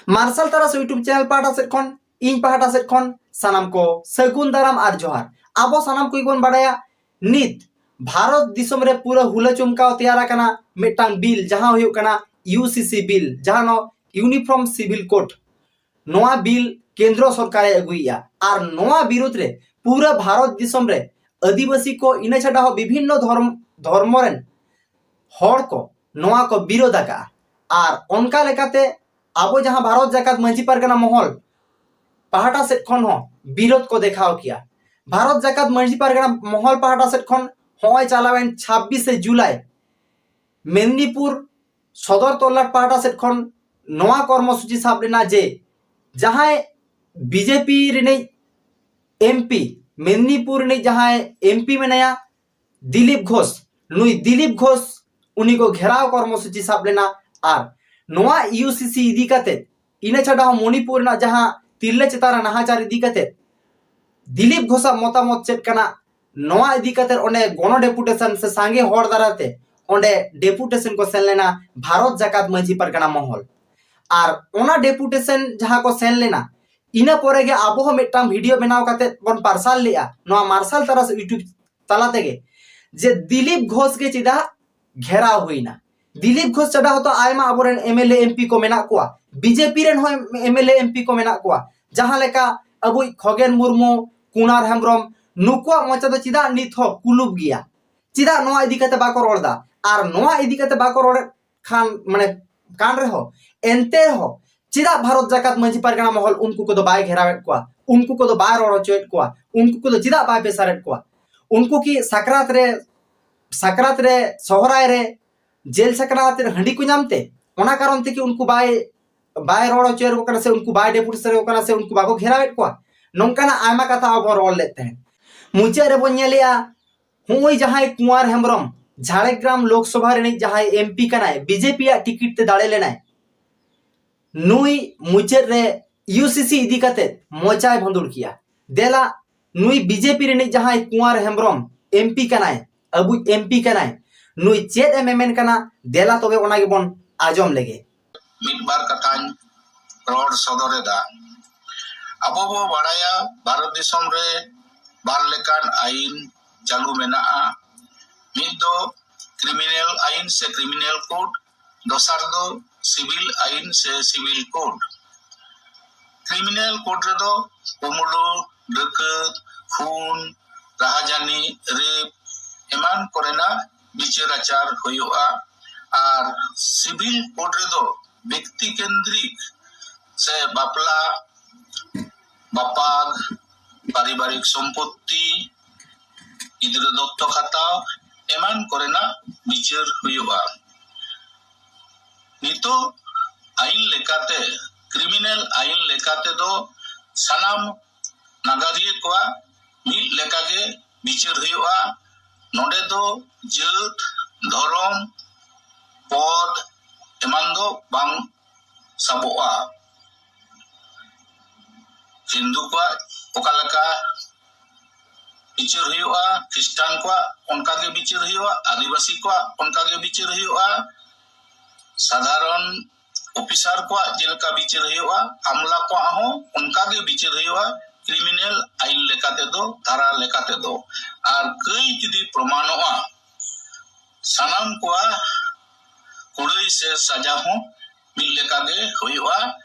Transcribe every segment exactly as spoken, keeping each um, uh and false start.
ᱢᱟᱨᱥᱟᱞ ᱛᱟᱨᱟᱥ YouTube channel ᱯᱟᱦᱴᱟ ᱥᱮᱫ ᱠᱷᱚᱱ, ᱤᱧ ᱯᱟᱦᱴᱟ ᱥᱮᱫ ᱠᱷᱚᱱ ᱥᱟᱱᱟᱢ ᱠᱚ ᱥᱟᱹᱜᱩᱱ ᱫᱟᱨᱟᱢ ᱟᱨ ᱡᱚᱦᱟᱨ᱾ ᱟᱵᱚ ᱥᱟᱱᱟᱢ ᱠᱚᱜᱮ ᱵᱚᱱ ᱵᱟᱲᱟᱭᱟ, ᱱᱤᱛ ᱵᱷᱟᱨᱚᱛ ᱫᱤᱥᱚᱢ ᱨᱮ ᱯᱩᱨᱟᱹ ᱦᱩᱞᱟᱹ ᱪᱚᱢᱠᱟᱣ ᱛᱮᱭᱟᱨ ᱟᱠᱟᱱᱟ ᱢᱤᱫᱴᱟᱝ ᱵᱤᱞ, ᱡᱟᱦᱟᱸ ᱦᱩᱭᱩᱜ ᱠᱟᱱᱟ ᱤᱭᱩ ᱥᱤ ᱥᱤ ᱵᱤᱞ, ᱡᱟᱦᱟᱸ ᱫᱚ ᱤᱭᱩᱱᱤᱯᱷᱚᱨᱢ ᱥᱤᱵᱤᱞ ᱠᱳᱰ᱾ ᱱᱚᱣᱟ ᱵᱤᱞ ᱠᱮᱱᱫᱨᱚ ᱥᱚᱨᱠᱟᱨᱮ ᱟᱹᱜᱩᱭᱮᱫᱼᱟ ᱟᱨ ᱱᱚᱣᱟ ᱵᱤᱨᱩᱫᱷ ᱨᱮ ᱯᱩᱨᱟᱹ ᱵᱷᱟᱨᱚᱛ ᱫᱤᱥᱚᱢ ᱨᱮ ᱟᱹᱫᱤᱵᱟᱹᱥᱤ ᱠᱚ, ᱤᱱᱟᱹ ᱪᱷᱟᱰᱟ ᱦᱚᱸ ᱵᱤᱵᱷᱤᱱᱱᱚ ᱫᱷᱚᱨᱢ-, ᱫᱷᱚᱨᱢᱚ ᱨᱮᱱ ᱦᱚᱲ ᱠᱚ ᱱᱚᱣᱟ ᱠᱚ ᱵᱤᱨᱳᱫ ᱟᱠᱟᱫᱼᱟ᱾ ᱟᱨ ᱚᱱᱠᱟ ᱞᱮᱠᱟᱛᱮ ᱟᱵᱚ ᱡᱟᱦᱟᱸ ᱵᱷᱟᱨᱚᱛ ᱡᱟᱠᱟᱛ ᱢᱟᱹᱡᱷᱤ ᱯᱟᱨᱜᱟᱱᱟ ᱢᱚᱦᱚᱞ ᱯᱟᱦᱴᱟ ᱥᱮᱫ ᱠᱷᱚᱱ ᱦᱚᱸ ᱵᱤᱨᱳᱫ ᱠᱚ ᱫᱮᱠᱷᱟᱣ ᱠᱮᱭᱟ᱾ ᱵᱷᱟᱨᱚᱛ ᱡᱟᱠᱟᱛ ᱢᱟᱹᱡᱷᱤ ᱯᱟᱨᱜᱟᱱᱟ ᱢᱚᱦᱚᱞ ᱯᱟᱦᱴᱟ ᱥᱮᱫ ᱠᱷᱚᱱ ᱦᱚᱸᱜᱼᱚᱭ ᱪᱟᱞᱟᱣᱮᱱ ᱪᱷᱟᱵᱵᱤᱥᱮ ᱡᱩᱞᱟᱭ ᱢᱮᱫᱽᱱᱤᱯᱩᱨ ᱥᱚᱫᱚᱨ ᱛᱚᱞᱞᱟᱴ ᱯᱟᱦᱴᱟ ᱥᱮᱫ ᱠᱷᱚᱱ ᱱᱚᱣᱟ ᱠᱚᱨᱢᱚᱥᱩᱪᱤ ᱥᱟᱵ ᱞᱮᱱᱟ ᱡᱮ ᱡᱟᱦᱟᱸᱭ ᱵᱤᱡᱮᱯᱤ ᱨᱤᱱᱤᱡ ᱮᱢᱯᱤ, ᱢᱮᱫᱽᱱᱤᱯᱩᱨ ᱨᱤᱱᱤᱡ ᱡᱟᱦᱟᱸᱭ ᱮᱢᱯᱤ ᱢᱮᱱᱟᱭᱟ ᱫᱤᱞᱤᱯ ᱜᱷᱳᱥ, ᱱᱩᱭ ᱫᱤᱞᱤᱯ ᱜᱷᱳᱥ ᱩᱱᱤ ᱠᱚ ᱜᱷᱮᱨᱟᱣ ᱠᱚᱨᱢᱚᱥᱩᱪᱤ ᱥᱟᱵ ᱞᱮᱱᱟ᱾ ᱟᱨ ᱱᱚᱣᱟ ᱤᱭᱩ ᱥᱤ ᱥᱤ ᱤᱫᱤ ᱠᱟᱛᱮ, ᱤᱱᱟᱹ ᱪᱷᱟᱰᱟ ᱦᱚᱸ ᱢᱚᱱᱤᱯᱩᱨ ᱨᱮᱱᱟᱜ ᱡᱟᱦᱟᱸ ᱛᱤᱨᱞᱟᱹ ᱪᱮᱛᱟᱱ ᱨᱮ ᱱᱟᱦᱟᱪᱟᱨ ᱤᱫᱤ ᱠᱟᱛᱮ ᱫᱤᱞᱤᱯ ᱜᱷᱳᱥᱟᱜ ᱢᱚᱛᱟᱢᱚᱛ ᱪᱮᱫ ᱠᱟᱱᱟ, ᱱᱚᱣᱟ ᱤᱫᱤ ᱠᱟᱛᱮ ᱚᱸᱰᱮ ᱜᱚᱱᱚ ᱰᱮᱯᱩᱴᱮᱥᱚᱱ ᱥᱮ ᱥᱟᱸᱜᱮ ᱦᱚᱲ ᱫᱟᱨᱟᱭ ᱛᱮ ᱚᱸᱰᱮ ᱰᱮᱯᱩᱴᱮᱥᱚᱱ ᱠᱚ ᱥᱮᱱ ᱞᱮᱱᱟ ᱵᱷᱟᱨᱚᱛ ᱡᱟᱠᱟᱛ ᱢᱟᱹᱡᱷᱤ ᱯᱟᱨᱜᱟᱱᱟ ᱢᱚᱦᱚᱞ᱾ ᱟᱨ ᱚᱱᱟ ᱰᱮᱯᱩᱴᱮᱥᱚᱱ ᱡᱟᱦᱟᱸ ᱠᱚ ᱥᱮᱱ ᱞᱮᱱᱟ, ᱤᱱᱟᱹ ᱯᱚᱨᱮ ᱜᱮ ᱟᱵᱚ ᱦᱚᱸ ᱢᱤᱫᱴᱟᱝ ᱵᱷᱤᱰᱤᱭᱳ ᱵᱮᱱᱟᱣ ᱠᱟᱛᱮ ᱵᱚᱱ ᱯᱟᱨᱥᱟᱞ ᱞᱮᱜᱼᱟ ᱱᱚᱣᱟ ᱢᱟᱨᱥᱟᱞ ᱛᱟᱨᱟᱥ YouTube ᱛᱟᱞᱟ ᱛᱮᱜᱮ, ᱡᱮ ᱫᱤᱞᱤᱯ ᱜᱷᱳᱥ ᱜᱮ ᱪᱮᱫᱟᱜ ᱜᱷᱮᱨᱟᱣ ᱦᱩᱭᱱᱟ᱾ ᱫᱤᱞᱤᱯ ᱜᱷᱳᱥ ᱪᱷᱟᱰᱟ ᱦᱚᱸᱛᱚ ᱟᱭᱢᱟ ᱟᱵᱚᱨᱮᱱ M L A, M P ᱠᱚ ᱢᱮᱱᱟᱜ ᱠᱚᱣᱟ, ᱵᱤᱡᱮᱯᱤ ᱨᱮᱱ ᱦᱚᱸ M L A, M P ᱠᱚ ᱢᱮᱱᱟᱜ ᱠᱚᱣᱟ, ᱡᱟᱦᱟᱸ ᱞᱮᱠᱟ ᱟᱵᱚᱭᱤᱡ ᱠᱷᱚᱜᱮᱱ ᱢᱩᱨᱢᱩ, ᱠᱩᱱᱟᱨ ᱦᱮᱢᱵᱨᱚᱢ, ᱱᱩᱠᱩᱣᱟᱜ ᱢᱚᱪᱟ ᱫᱚ ᱪᱮᱫᱟᱜ ᱱᱤᱛ ᱦᱚᱸ ᱠᱩᱞᱩᱯ ᱜᱮᱭᱟ? ᱪᱮᱫᱟᱜ ᱱᱚᱣᱟ ᱤᱫᱤ ᱠᱟᱛᱮ ᱵᱟᱠᱚ ᱨᱚᱲ ᱮᱫᱟ? ᱟᱨ ᱱᱚᱣᱟ ᱤᱫᱤ ᱠᱟᱛᱮ ᱵᱟᱠᱚ ᱨᱚᱲᱮᱫ ᱠᱷᱟᱱ, ᱢᱟᱱᱮ, ᱠᱟᱱ ᱨᱮᱦᱚᱸ, ᱮᱱᱛᱮ ᱨᱮᱦᱚᱸ ᱪᱮᱫᱟᱜ ᱵᱷᱟᱨᱚᱛ ᱡᱟᱠᱟᱛ ᱢᱟᱹᱡᱷᱤ ᱯᱟᱨᱜᱟᱱᱟ ᱢᱚᱦᱚᱞ ᱩᱱᱠᱩ ᱠᱚᱫᱚ ᱵᱟᱭ ᱜᱷᱮᱨᱟᱣᱮᱫ ᱠᱚᱣᱟ, ᱩᱱᱠᱩ ᱠᱚᱫᱚ ᱵᱟᱭ ᱨᱚᱲ ᱦᱚᱪᱚᱭᱮᱫ ᱠᱚᱣᱟ, ᱩᱱᱠᱩ ᱠᱚᱫᱚ ᱪᱮᱫᱟᱜ ᱵᱟᱭ ᱯᱮᱥᱟᱨᱮᱫ ᱠᱚᱣᱟ? ᱩᱱᱠᱩ ᱠᱤ ᱥᱟᱠᱨᱟᱛ ᱨᱮ, ᱥᱟᱠᱨᱟᱛ ᱨᱮ, ᱥᱚᱦᱨᱟᱭ ᱨᱮ ᱡᱮᱞ ᱥᱟᱠᱨᱟᱛ ᱨᱮ ᱦᱟᱺᱰᱤ ᱠᱚ ᱧᱟᱢ ᱛᱮ ᱚᱱᱟ ᱠᱟᱨᱚᱱ ᱛᱮᱠᱤ ᱩᱱᱠᱩ ᱵᱟᱭ, ᱵᱟᱭ ᱨᱚᱲ ᱦᱚᱪᱚᱭᱮᱫ ᱠᱚ ᱠᱟᱱᱟ ᱥᱮ ᱩᱱᱠᱩ ᱵᱟᱭ ᱰᱮᱯᱩᱴᱮᱥᱚᱱ ᱠᱚ ᱠᱟᱱᱟ ᱥᱮ ᱩᱱᱠᱩ ᱵᱟᱠᱚ ᱜᱷᱮᱨᱟᱣᱮᱫ ᱠᱚᱣᱟ? ᱱᱚᱝᱠᱟᱱᱟᱜ ᱟᱭᱢᱟ ᱠᱟᱛᱷᱟ ᱟᱵᱚ ᱵᱚᱱ ᱨᱚᱲ ᱞᱮᱫ ᱛᱟᱦᱮᱸᱫ᱾ ᱢᱩᱪᱟᱹᱫ ᱨᱮᱵᱚᱱ ᱧᱮᱞᱮᱜᱼᱟ, ᱱᱚᱜᱼᱚᱭ ᱡᱟᱦᱟᱸᱭ ᱠᱩᱸᱣᱟᱨ ᱦᱮᱢᱵᱨᱚᱢ ᱡᱷᱟᱲᱜᱨᱟᱢ ᱞᱳᱠᱥᱚᱵᱷᱟ ᱨᱤᱱᱤᱡ ᱡᱟᱦᱟᱸᱭ ᱮᱢ ᱯᱤ ᱠᱟᱱᱟᱭ, ᱵᱤᱡᱮᱯᱤ ᱟᱜ ᱴᱤᱠᱤᱴ ᱛᱮ ᱫᱟᱲᱮ ᱞᱮᱱᱟᱭ, ᱱᱩᱭ ᱢᱩᱪᱟᱹᱫ ᱨᱮ ᱤᱭᱩ ᱥᱤ ᱥᱤ ᱤᱫᱤ ᱠᱟᱛᱮ ᱢᱚᱪᱟᱭ ᱵᱷᱟᱸᱫᱩᱲ ᱠᱮᱭᱟ᱾ ᱫᱮᱞᱟ, ᱱᱩᱭ ᱵᱤᱡᱮᱯᱤ ᱨᱤᱱᱤᱡ ᱡᱟᱦᱟᱸᱭ ᱠᱩᱸᱣᱟᱨ ᱦᱮᱢᱵᱨᱚᱢ ᱮᱢ ᱯᱤ ᱠᱟᱱᱟᱭ, ᱟᱵᱚᱭᱤᱡ ᱮᱢ ᱯᱤ ᱠᱟᱱᱟᱭ, ᱱᱩᱭ ᱪᱮᱫ ᱮ ᱢᱮᱢᱮᱱ ᱠᱟᱱᱟ, ᱫᱮᱞᱟ ᱛᱚᱵᱮ ᱚᱱᱟ ᱜᱮᱵᱚᱱ ᱟᱸᱡᱚᱢ ᱞᱮᱜᱮ᱾ ᱢᱤᱫ ᱵᱟᱨ ᱠᱟᱛᱷᱟᱧ ᱨᱚᱲ ᱥᱚᱫᱚᱨ ᱮᱫᱟ᱾ ᱟᱵᱚ ᱵᱚ ᱵᱟᱲᱟᱭᱟ, ᱵᱷᱟᱨᱚᱛ ᱫᱤᱥᱚᱢ ᱨᱮ ᱵᱟᱨ ᱞᱮᱠᱟᱱ ᱟᱹᱭᱤᱱ ᱪᱟᱹᱞᱩ ᱢᱮᱱᱟᱜᱼᱟ᱾ ᱢᱤᱫ ᱫᱚ ᱠᱨᱤᱢᱤᱱᱟᱞ ᱟᱹᱭᱤᱱ ᱥᱮ ᱠᱨᱤᱢᱤᱱᱟᱞ ᱠᱳᱰ, ᱫᱚᱥᱟᱨ ᱫᱚ ᱥᱤᱵᱤᱞ ᱟᱹᱭᱤᱱ ᱥᱮ ᱥᱤᱵᱤᱞ ᱠᱳᱰ᱾ ᱠᱨᱤᱢᱤᱱᱟᱞ ᱠᱳᱰ ᱨᱮᱫᱚ ᱠᱩᱢᱲᱩ, ᱰᱟᱹᱠᱟᱹᱛ, ᱠᱷᱩᱱ, ᱨᱟᱦᱟᱡᱟᱹᱱᱤ, ᱨᱮᱯ ᱮᱢᱟᱱ ᱠᱚᱨᱮᱱᱟᱜ ᱵᱤᱪᱟᱹᱨ ᱟᱪᱟᱨ ᱦᱩᱭᱩᱜᱼᱟ᱾ ᱟᱨ ᱥᱤᱵᱤᱞ ᱠᱳᱰ ᱨᱮᱫᱚ ᱵᱮᱠᱛᱤ ᱠᱮᱱᱫᱨᱤᱠ ᱥᱮ ᱵᱟᱯᱞᱟ, ᱵᱟᱯᱟᱜ, ᱯᱟᱨᱤᱵᱟᱨᱤᱠ ᱥᱚᱢᱯᱚᱛᱛᱤ, ᱜᱤᱫᱽᱨᱟᱹ ᱫᱚᱛᱛᱚ ᱦᱟᱛᱟᱣ ᱮᱢᱟᱱ ᱠᱚᱨᱮᱱᱟᱜ ᱵᱤᱪᱟᱹᱨ ᱦᱩᱭᱩᱜᱼᱟ᱾ ᱱᱤᱛᱚᱜ ᱟᱹᱭᱤᱱ ᱞᱮᱠᱟᱛᱮ, ᱠᱨᱤᱢᱤᱱᱟᱞ ᱟᱹᱭᱤᱱ ᱞᱮᱠᱟᱛᱮ ᱫᱚ ᱥᱟᱱᱟᱢ ᱱᱟᱜᱟᱨᱤᱭᱟᱹ ᱠᱚᱣᱟᱜ ᱢᱤᱫ ᱞᱮᱠᱟᱜᱮ ᱵᱤᱪᱟᱹᱨ ᱦᱩᱭᱩᱜᱼᱟ᱾ ᱱᱚᱰᱮ ᱫᱚ ᱡᱟᱹᱛ, ᱫᱷᱚᱨᱚᱢ, ᱯᱚᱫ ᱮᱢᱟᱱ ᱫᱚ ᱵᱟᱝ ᱥᱟᱵᱚᱜᱼᱟ᱾ ᱦᱤᱱᱫᱩ ᱠᱚᱣᱟᱜ ᱚᱠᱟ ᱞᱮᱠᱟ ᱵᱤᱪᱟᱹᱨ ᱦᱩᱭᱩᱜᱼᱟ, ᱠᱷᱨᱤᱥᱴᱟᱱ ᱠᱚᱣᱟᱜ ᱚᱱᱠᱟ ᱜᱮ ᱵᱤᱪᱟᱹᱨ ᱦᱩᱭᱩᱜᱼᱟ, ᱟᱹᱫᱤᱵᱟᱹᱥᱤ ᱠᱚᱣᱟᱜ ᱚᱱᱠᱟ ᱜᱮ ᱵᱤᱪᱟᱹᱨ ᱦᱩᱭᱩᱜᱼᱟ, ᱥᱟᱫᱷᱟᱨᱚᱱ ᱚᱯᱷᱤᱥᱟᱨ ᱠᱚᱣᱟᱜ ᱡᱮᱞᱮᱠᱟ ᱵᱤᱪᱟᱹᱨ ᱦᱩᱭᱩᱜᱼᱟ, ᱟᱢᱞᱟ ᱠᱚᱣᱟᱜ ᱦᱚᱸ ᱚᱱᱠᱟ ᱜᱮ ᱵᱤᱪᱟᱹᱨ ᱦᱩᱭᱩᱜᱼᱟ᱾ ᱠᱨᱤᱢᱤᱱᱟᱞ ᱟᱹᱭᱤᱱ ᱞᱮᱠᱟ ᱛᱮᱫᱚ, ᱫᱷᱟᱨᱟ ᱞᱮᱠᱟ ᱛᱮᱫᱚ᱾ ᱟᱨ ᱠᱟᱹᱭ ᱡᱩᱫᱤ ᱯᱨᱚᱢᱟᱱᱚᱜᱼᱟ, ᱥᱟᱱᱟᱢ ᱠᱚᱣᱟᱜ ᱠᱩᱲᱟᱹᱭ ᱥᱮ ᱥᱟᱡᱟ ᱦᱚᱸ ᱢᱤᱫ ᱞᱮᱠᱟ ᱜᱮ ᱦᱩᱭᱩᱜᱼᱟ᱾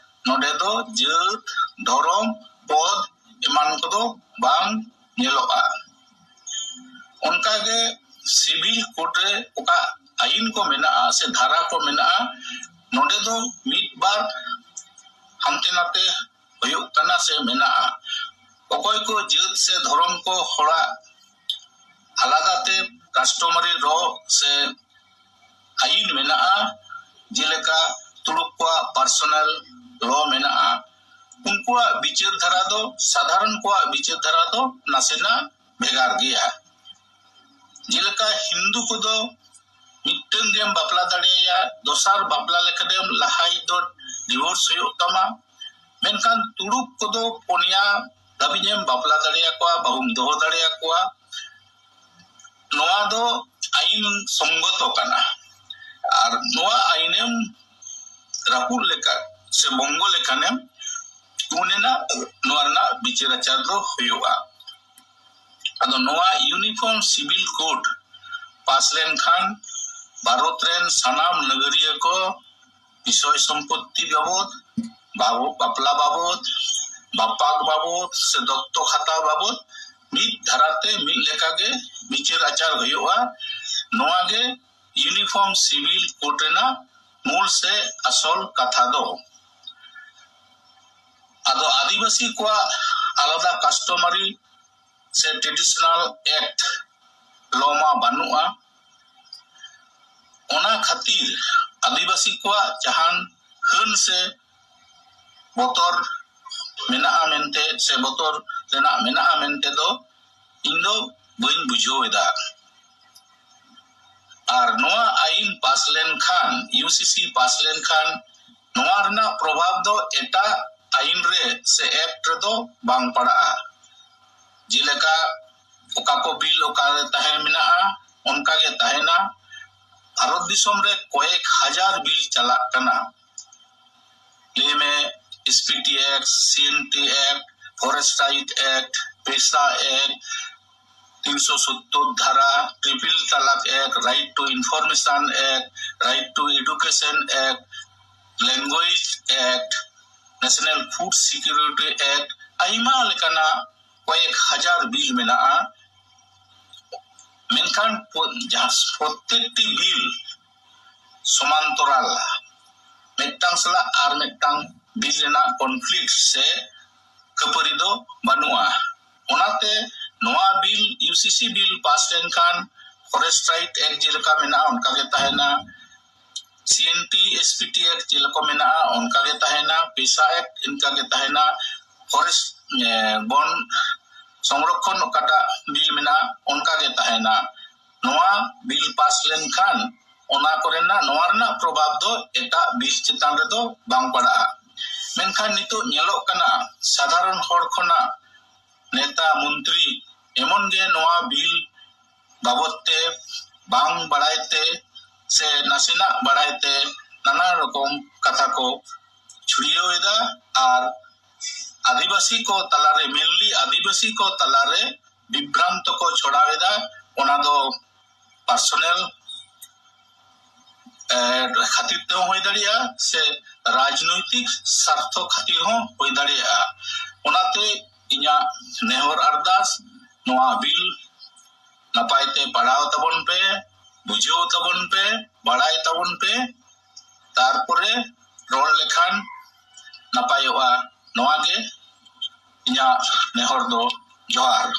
ᱱᱚᱰᱮ ᱫᱚ ᱡᱟᱹᱛ, ᱫᱷᱚᱨᱚᱢ, ᱯᱚᱫ ᱮᱢᱟᱱ ᱠᱚᱫᱚ ᱵᱟᱝ ᱧᱮᱞᱚᱜᱼᱟ᱾ ᱚᱱᱠᱟᱜᱮ ᱥᱤᱵᱤᱞ ᱠᱳᱰ ᱨᱮ ᱚᱠᱟ ᱟᱹᱭᱤᱱ ᱠᱚ ᱢᱮᱱᱟᱜᱼᱟ ᱥᱮ ᱫᱷᱟᱨᱟ ᱠᱚ ᱢᱮᱱᱟᱜᱼᱟ, ᱱᱚᱰᱮ ᱫᱚ ᱢᱤᱫ ᱵᱟᱨ ᱦᱟᱱᱛᱮ ᱱᱟᱛᱮ ᱦᱩᱭᱩᱜ ᱠᱟᱱᱟ ᱥᱮ ᱢᱮᱱᱟᱜᱼᱟ᱾ ᱚᱠᱚᱭ ᱠᱚ ᱡᱟᱹᱛ ᱥᱮ ᱫᱷᱚᱨᱚᱢ ᱠᱚ ᱦᱚᱲᱟᱜ ᱟᱞᱟᱫᱟ ᱛᱮ customary law ᱥᱮ ᱟᱹᱭᱤᱱ ᱢᱮᱱᱟᱜᱼᱟ, ᱡᱮᱞᱮᱠᱟ ᱛᱩᱲᱩᱠ ᱠᱚᱣᱟᱜ personal law ᱢᱮᱱᱟᱜᱼᱟ, ᱩᱱᱠᱩᱣᱟᱜ ᱵᱤᱪᱟᱹᱨ ᱫᱷᱟᱨᱟ ᱫᱚ ᱥᱟᱫᱷᱟᱨᱚᱱ ᱠᱚᱣᱟᱜ ᱵᱤᱪᱟᱹᱨ ᱫᱷᱟᱨᱟ ᱫᱚ ᱱᱟᱥᱮᱱᱟᱜ ᱵᱷᱮᱜᱟᱨ ᱜᱮᱭᱟ᱾ ᱡᱮᱞᱮᱠᱟ ᱦᱤᱱᱫᱩ ᱠᱚᱫᱚ ᱢᱤᱫᱴᱟᱝ ᱜᱮᱢ ᱵᱟᱯᱞᱟ ᱫᱟᱲᱮᱭᱟᱭᱟ, ᱫᱚᱥᱟᱨ ᱵᱟᱯᱞᱟ ᱞᱮᱠᱷᱟᱱᱮᱢ ᱞᱟᱦᱟᱭᱤᱡ ᱫᱚ divorce ᱦᱩᱭᱩᱜ ᱛᱟᱢᱟ᱾ ᱢᱮᱱᱠᱷᱟᱱ ᱛᱩᱲᱩᱠ ᱠᱚᱫᱚ ᱯᱩᱱᱭᱟ ᱫᱷᱟᱹᱵᱤᱡ ᱮᱢ ᱵᱟᱯᱞᱟ ᱫᱟᱲᱮᱭᱟᱠᱚᱣᱟ, ᱵᱟᱹᱦᱩᱢ ᱫᱚᱦᱚ ᱫᱟᱲᱮᱭᱟᱠᱚᱣᱟ᱾ ᱱᱚᱣᱟ ᱫᱚ ᱟᱹᱭᱤᱱ ᱥᱚᱝᱜᱚᱛᱚ ᱠᱟᱱᱟ᱾ ᱟᱨ ᱱᱚᱣᱟ ᱟᱹᱭᱤᱱᱮᱢ ᱨᱟᱹᱯᱩᱫ ᱞᱮᱠᱷᱟᱱ ᱥᱮ ᱵᱚᱝᱜᱚ ᱞᱮᱠᱷᱟᱱᱮᱢ, ᱩᱱ ᱮᱱᱟ ᱱᱚᱣᱟ ᱨᱮᱱᱟᱜ ᱵᱤᱪᱟᱹᱨ ᱟᱪᱟᱨ ᱫᱚ ᱦᱩᱭᱩᱜᱼᱟ᱾ ᱟᱫᱚ ᱱᱚᱣᱟ ᱤᱭᱩᱱᱤᱯᱷᱚᱨᱢ ᱥᱤᱵᱤᱞ ᱠᱳᱰ ᱯᱟᱥ ᱞᱮᱱᱠᱷᱟᱱ ᱵᱷᱟᱨᱚᱛ ᱨᱮᱱ ᱥᱟᱱᱟᱢ ᱱᱟᱜᱟᱨᱤᱭᱟᱹ ᱠᱚ ᱵᱤᱥᱚᱭ ᱥᱚᱢᱯᱚᱛᱛᱤ ᱵᱟᱵᱚᱫ, ᱵᱟᱵᱚ-, ᱵᱟᱯᱞᱟ ᱵᱟᱵᱚᱫ, ᱵᱟᱯᱟᱜ ᱵᱟᱵᱚᱫ ᱥᱮ ᱫᱚᱛᱛᱚ ᱠᱷᱟᱛᱟ ᱵᱟᱵᱚᱫ ᱢᱤᱫ ᱫᱷᱟᱨᱟᱛᱮ ᱢᱤᱫ ᱞᱮᱠᱟᱜᱮ ᱵᱤᱪᱟᱹᱨ ᱟᱪᱟᱨ ᱦᱩᱭᱩᱜᱼᱟ᱾ ᱱᱚᱣᱟ ᱜᱮ ᱤᱭᱩᱱᱤᱯᱷᱚᱨᱢ ᱥᱤᱵᱤᱞ ᱠᱳᱰ ᱨᱮᱱᱟᱜ ᱢᱩᱞ ᱥᱮ ᱟᱥᱚᱞ ᱠᱟᱛᱷᱟ ᱫᱚ᱾ ᱟᱫᱚ ᱟᱹᱫᱤᱵᱟᱹᱥᱤ ᱠᱚᱣᱟᱜ ᱟᱞᱟᱫᱟ ᱠᱟᱥᱴᱚᱢᱟᱨᱤ ᱥᱮ ᱴᱨᱮᱰᱤᱥᱚᱱᱟᱞ ᱮᱠᱴ ᱞᱚ ᱢᱟ ᱵᱟᱹᱱᱩᱜᱼᱟ᱾ ᱚᱱᱟ ᱠᱷᱟᱹᱛᱤᱨ ᱟᱹᱫᱤᱵᱟᱹᱥᱤ ᱠᱚᱣᱟᱜ ᱡᱟᱦᱟᱱ ᱦᱟᱹᱱ ᱥᱮ ᱵᱚᱛᱚᱨ ᱢᱮᱱᱟᱜᱼᱟ ᱢᱮᱱᱛᱮ ᱥᱮ ᱵᱚᱛᱚᱨ ᱨᱮᱱᱟᱜ ᱢᱮᱱᱟᱜᱼᱟ ᱢᱮᱱᱛᱮ ᱫᱚ ᱤᱧ ᱫᱚ ᱵᱟᱹᱧ ᱵᱩᱡᱷᱟᱹᱣ ᱮᱫᱟ᱾ ᱟᱨ ᱱᱚᱣᱟ ᱟᱭᱤᱱ ᱯᱟᱥ ᱞᱮᱱᱠᱷᱟᱱ, ᱤᱭᱩᱥᱤᱥᱤ ᱯᱟᱥ ᱞᱮᱱᱠᱷᱟᱱ, ᱱᱚᱣᱟ ᱨᱮᱱᱟᱜ ᱯᱨᱚᱵᱷᱟᱵᱽ ᱫᱚ ᱮᱴᱟᱜ ᱟᱭᱤᱱ ᱨᱮ ᱥᱮ ᱮᱠᱴ ᱨᱮᱫᱚ ᱵᱟᱝ ᱯᱟᱲᱟᱜᱼᱟ᱾ ᱡᱮᱞᱮᱠᱟ ᱚᱠᱟ ᱠᱚ ᱵᱤᱞ ᱚᱠᱟᱨᱮ ᱛᱟᱦᱮᱸ ᱢᱮᱱᱟᱜᱼᱟ, ᱚᱱᱠᱟ ᱜᱮ ᱛᱟᱦᱮᱱᱟ᱾ ᱵᱷᱟᱨᱚᱛ ᱫᱤᱥᱚᱢ ᱨᱮ ᱠᱚᱭᱮᱠ ᱦᱟᱡᱟᱨ ᱵᱤᱞ ᱪᱟᱞᱟᱜ ᱠᱟᱱᱟ᱾ ᱞᱟᱹᱭ ᱢᱮ, SPT act, CNT act, forest right act, PESA act, ᱛᱤᱱᱥᱚ ᱥᱚᱛᱛᱚᱨ ᱫᱷᱟᱨᱟ, triple talaq act, right to information act, right to education act, language act, national food security act, ᱟᱭᱢᱟ ᱞᱮᱠᱟᱱᱟᱜ ᱠᱚᱭᱮᱠ ᱦᱟᱡᱟᱨ ᱵᱤᱞ ᱢᱮᱱᱟᱜᱼᱟ᱾ ᱢᱮᱱᱠᱷᱟᱱ ᱯᱚ-, ᱡᱟᱦᱟᱸ ᱯᱨᱚᱛᱮᱠᱴᱤ ᱵᱤᱞ ᱥᱚᱢᱟᱱᱛᱚᱨᱟᱞ, ᱢᱤᱫᱴᱟᱝ ᱥᱟᱞᱟᱜ ᱟᱨ ᱢᱤᱫᱴᱟᱝ ᱵᱤᱞ ᱨᱮᱱᱟᱜ ᱠᱚᱱᱯᱷᱞᱤᱠᱴ ᱥᱮ ᱠᱷᱟᱹᱯᱟᱹᱨᱤ ᱫᱚ ᱵᱟᱹᱱᱩᱜᱼᱟ᱾ ᱚᱱᱟᱛᱮ ᱱᱚᱣᱟ ᱵᱤᱞ, ᱤᱭᱩᱥᱤᱥᱤ ᱵᱤᱞ ᱯᱟᱥ ᱞᱮᱱᱠᱷᱟᱱ ᱯᱷᱚᱨᱮᱥᱴ ᱨᱟᱭᱤᱴ ᱮᱠᱴ ᱡᱮᱞᱮᱠᱟ ᱢᱮᱱᱟᱜᱼᱟ ᱚᱱᱠᱟ ᱜᱮ ᱛᱟᱦᱮᱱᱟ, ᱥᱤᱮᱱᱴᱤ ᱮᱥᱯᱤᱴᱤ ᱮᱠᱴ ᱪᱮᱫ ᱞᱮᱠᱟ ᱢᱮᱱᱟᱜᱼᱟ ᱚᱱᱠᱟ ᱜᱮ ᱛᱟᱦᱮᱱᱟ, ᱯᱮᱥᱟ ᱮᱠᱴ ᱤᱱᱠᱟ ᱜᱮ ᱛᱟᱦᱮᱱᱟ, ᱯᱷᱚᱨᱮᱥᱴ, ᱮ, ᱵᱚᱱ ᱥᱚᱝᱨᱚᱠᱷᱚᱱ ᱚᱠᱟᱴᱟᱜ ᱵᱤᱞ ᱢᱮᱱᱟᱜᱼᱟ ᱚᱱᱠᱟ ᱜᱮ ᱛᱟᱦᱮᱱᱟ᱾ ᱱᱚᱣᱟ ᱵᱤᱞ ᱯᱟᱥ ᱞᱮᱱᱠᱷᱟᱱ ᱚᱱᱟ ᱠᱚᱨᱮᱱᱟᱜ, ᱱᱚᱣᱟ ᱨᱮᱱᱟᱜ ᱯᱨᱚᱵᱷᱟᱵᱽ ᱫᱚ ᱮᱴᱟᱜ ᱵᱤᱞ ᱪᱮᱛᱟᱱ ᱨᱮᱫᱚ ᱵᱟᱝ ᱯᱟᱲᱟᱜᱼᱟ᱾ ᱢᱮᱱᱠᱷᱟᱱ ᱱᱤᱛᱚᱜ ᱧᱮᱞᱚᱜ ᱠᱟᱱᱟ, ᱥᱟᱫᱷᱟᱨᱚᱱ ᱦᱚᱲ ᱠᱷᱚᱱᱟᱜ ᱱᱮᱛᱟ, ᱢᱚᱱᱛᱨᱤ ᱮᱢᱚᱱ ᱜᱮ ᱱᱚᱣᱟ ᱵᱤᱞ ᱵᱟᱵᱚᱫ ᱛᱮ ᱵᱟᱝ ᱵᱟᱲᱟᱭ ᱛᱮ ᱥᱮ ᱱᱟᱥᱮᱱᱟᱜ ᱵᱟᱲᱟᱭ ᱛᱮ ᱱᱟᱱᱟ ᱨᱚᱠᱚᱢ ᱠᱟᱛᱷᱟ ᱠᱚ ᱪᱷᱩᱲᱭᱟᱹᱣ ᱮᱫᱟ ᱟᱨ ᱟᱹᱫᱤᱵᱟᱹᱥᱤ ᱠᱚ ᱛᱟᱞᱟᱨᱮ, mainly ᱟᱹᱫᱤᱵᱟᱹᱥᱤ ᱠᱚ ᱛᱟᱞᱟᱨᱮ ᱵᱤᱵᱷᱨᱟᱱᱛᱚ ᱠᱚ ᱪᱷᱚᱲᱟᱣ ᱮᱫᱟ᱾ ᱚᱱᱟ ᱫᱚ personal ᱠᱷᱟᱹᱛᱤᱨ ᱛᱮᱦᱚᱸ ᱦᱩᱭ ᱫᱟᱲᱮᱭᱟᱜᱼᱟ, ᱥᱮ ᱨᱟᱡᱽᱱᱳᱭᱛᱤᱠ ᱥᱟᱨᱛᱷᱚ ᱠᱷᱟᱹᱛᱤᱨ ᱦᱚᱸ ᱦᱩᱭ ᱫᱟᱲᱮᱭᱟᱜᱼᱟ᱾ ᱚᱱᱟᱛᱮ ᱤᱧᱟᱹᱜ ᱱᱮᱦᱚᱨ ᱟᱨᱫᱟᱥ, ᱱᱚᱣᱟ ᱵᱤᱞ ᱱᱟᱯᱟᱭ ᱛᱮ ᱯᱟᱲᱦᱟᱣ ᱛᱟᱵᱚᱱ ᱯᱮ, ᱵᱩᱡᱷᱟᱹᱣ ᱛᱟᱵᱚᱱ ᱯᱮ, ᱵᱟᱲᱟᱭ ᱛᱟᱵᱚᱱ ᱯᱮ, ᱛᱟᱨᱯᱚᱨᱮ ᱨᱚᱲ ᱞᱮᱠᱷᱟᱱ ᱱᱟᱯᱟᱭᱚᱜᱼᱟ᱾ ᱱᱚᱣᱟ ᱜᱮ ᱤᱧᱟᱹᱜ ᱱᱮᱦᱚᱨ ᱫᱚ᱾ ᱡᱚᱦᱟᱨ᱾